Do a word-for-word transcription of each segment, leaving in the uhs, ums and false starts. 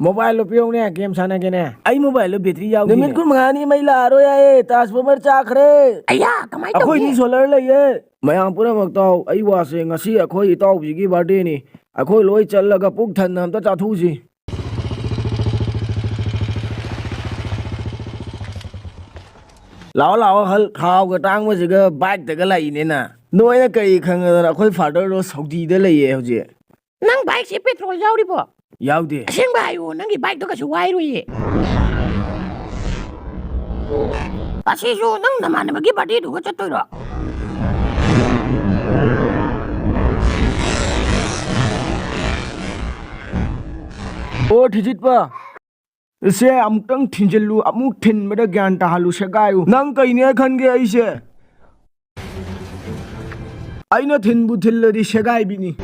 ꯃꯣꯕꯥꯏꯜꯗꯣ ꯄꯤꯔꯛꯎꯅꯦ, game ꯁꯥꯟꯅꯒꯦꯅꯦ꯫ ꯑꯩ ꯃꯣꯕꯥꯏꯜꯗꯣ battery ꯌꯥꯎꯗꯦꯅꯦ꯫ ꯅꯨꯃꯤꯠ ꯀꯨꯟꯃꯉꯥꯅꯤ ꯃꯩ ꯂꯥꯛꯑꯔꯣꯏ ꯍꯥꯏꯌꯦ, ꯇ꯭ꯔꯥꯟꯁꯐꯣꯔꯃꯔ ꯆꯥꯛꯈ꯭ꯔꯦ꯫ ꯑꯌꯥ, ꯀꯃꯥꯏ ꯇꯧꯅꯤ? ꯑꯩꯈꯣꯏꯗꯤ ꯁꯣꯂꯔ ꯂꯩꯌꯦ꯫ ꯃꯌꯥꯝ ꯄꯨꯝꯅꯃꯛ ꯇꯥꯎ, ꯑꯩ ꯋꯥꯁꯦ ꯉꯁꯤ ꯑꯩꯈꯣꯏ ꯏꯇꯥꯎꯕꯤꯒꯤ ꯕꯥꯔꯗꯦꯅꯤ꯫ ꯑꯩꯈꯣꯏ ꯂꯣꯏ ꯆꯠꯂꯒ ꯄꯨꯛ ꯊꯟꯅ ꯑꯝꯇ ꯆꯥꯊꯣꯛꯎꯁꯤ꯫ ꯂꯥꯛꯑꯣ, ꯂꯥꯛꯑꯣ, ꯍꯜ, ꯊꯥꯎꯒ ꯇꯥꯡꯕꯁꯤꯒ ꯕꯥꯏꯛꯇꯒ ꯂꯥꯛꯏꯅꯦꯅ꯫ ꯅꯣꯏꯅ ꯀꯔꯤ ꯈꯪꯗꯅ ꯑꯩꯈꯣꯏ ꯐꯥꯗꯔꯗꯣ ꯁꯥꯎꯗꯤꯗ ꯂꯩꯌꯦ ꯍꯧꯖꯤꯛ꯫ ꯅꯪ ꯕꯥꯏꯛꯁꯦ ꯄꯦꯇ꯭ꯔꯣꯜ ꯌꯥꯎꯔꯤꯕꯣ? ꯌꯥꯎꯗꯦ꯫ ꯑꯁꯦꯡꯕ ꯍꯥꯏꯌꯣ, ꯅꯪꯒꯤ ꯕꯥꯏꯛꯇꯣ ꯀꯩꯁꯨ ꯋꯥꯏꯔꯣꯏꯌꯦ꯫ ꯑꯁꯤꯁꯨ ꯅꯪ ꯅꯃꯥꯟꯅꯕꯒꯤ ꯕꯥꯔꯗꯦꯗꯨꯒ ꯆꯠꯇꯣꯏꯔꯣ? ꯑꯣ, ꯊꯤꯖꯤꯠꯄ꯫ ꯁꯦ, ꯑꯃꯨꯛꯇꯪ ꯊꯤꯟꯖꯤꯜꯂꯨ, ꯑꯃꯨꯛ ꯊꯤꯟꯕꯗ ꯒ꯭ꯌꯥꯟ ꯇꯥꯍꯜꯂꯨ, ꯁꯦꯒꯥꯏꯌꯨ꯫ ꯅꯪ ꯀꯩꯅꯦ ꯈꯟꯒꯦ ꯑꯩꯁꯦ? ꯑꯩꯅ ꯊꯤꯟꯕꯨ ꯊꯤꯜꯂꯗꯤ ꯁꯦꯒꯥꯏꯕꯤꯅꯤ꯫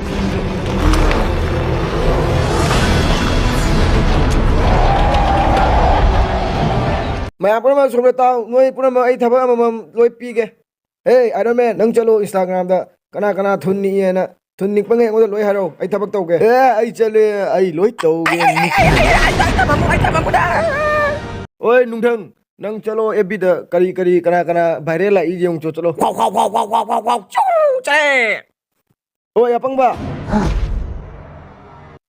ꯃꯌꯥꯝ ꯄꯨꯝꯅꯃꯛ ꯁꯣꯝꯗ ꯇꯥꯎ, ꯅꯣꯏ ꯄꯨꯝꯅꯃꯛ ꯑꯩ ꯊꯕꯛ ꯑꯃꯃꯝ ꯂꯣꯏ ꯄꯤꯒꯦ꯫ ꯍꯦ, ꯑꯥꯏꯔꯟ ꯃꯦꯟ, ꯅꯪ ꯆꯠꯂꯣ Instagram-ꯗ ꯀꯅꯥ ꯀꯅꯥ ꯊꯨꯟ ꯅꯤꯛꯑꯦꯅ꯫ ꯊꯨꯟ ꯅꯤꯛꯄꯉꯩ ꯑꯩꯉꯣꯟꯗ ꯂꯣꯏ ꯍꯥꯏꯔꯛꯑꯣ, ꯑꯩ ꯊꯕꯛ ꯇꯧꯒꯦ꯫ ꯑꯦ, ꯑꯩ ꯆꯠꯂꯦ, ꯑꯩ ꯂꯣꯏ ꯇꯧꯒꯦ꯫ ꯑꯩ, ꯑꯩ, ꯑꯩ, ꯑꯩ, ꯑꯩ, ꯑꯩ ꯊꯕꯛ ꯑꯃꯨꯛ, ꯑꯩ ꯊꯕꯛ ꯑꯃꯨꯛ, ꯑꯥ! ꯑꯣꯏ, ꯅꯨꯡꯊꯪ, ꯅꯪ ꯆꯠꯂꯣ, F B-ꯗ ꯀꯔꯤ ꯀꯔꯤ ꯀꯅꯥ ꯀꯅꯥ viral ꯂꯥꯛꯏ ꯌꯦꯡꯉꯨ ꯆꯣ, ꯆꯠꯂꯣ꯫ ꯋꯥꯎ, ꯋꯥꯎ, ꯋꯥꯎ, ꯆꯨ, ꯆꯠꯂꯦ꯫ ꯑꯣꯏ, ꯑꯄꯪꯕ,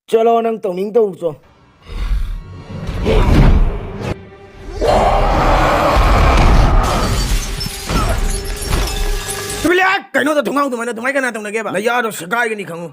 ꯆꯠꯂꯣ, ꯅꯪ ꯇꯧꯅꯤꯡ ꯇꯧ ꯆꯣ꯫ ꯇꯨꯃꯤꯟ ꯂꯩꯌꯨ! ꯀꯩꯅꯣꯗ ꯊꯣꯡꯅꯥꯎ ꯑꯗꯨꯃꯥꯏꯅ, ꯑꯗꯨꯃꯥꯏꯅ ꯀꯅꯥ ꯇꯧꯅꯒꯦꯕ? ꯅꯌꯥꯗꯣ ꯁꯦꯒꯥꯏꯒꯅꯤ ꯈꯪꯉꯨ꯫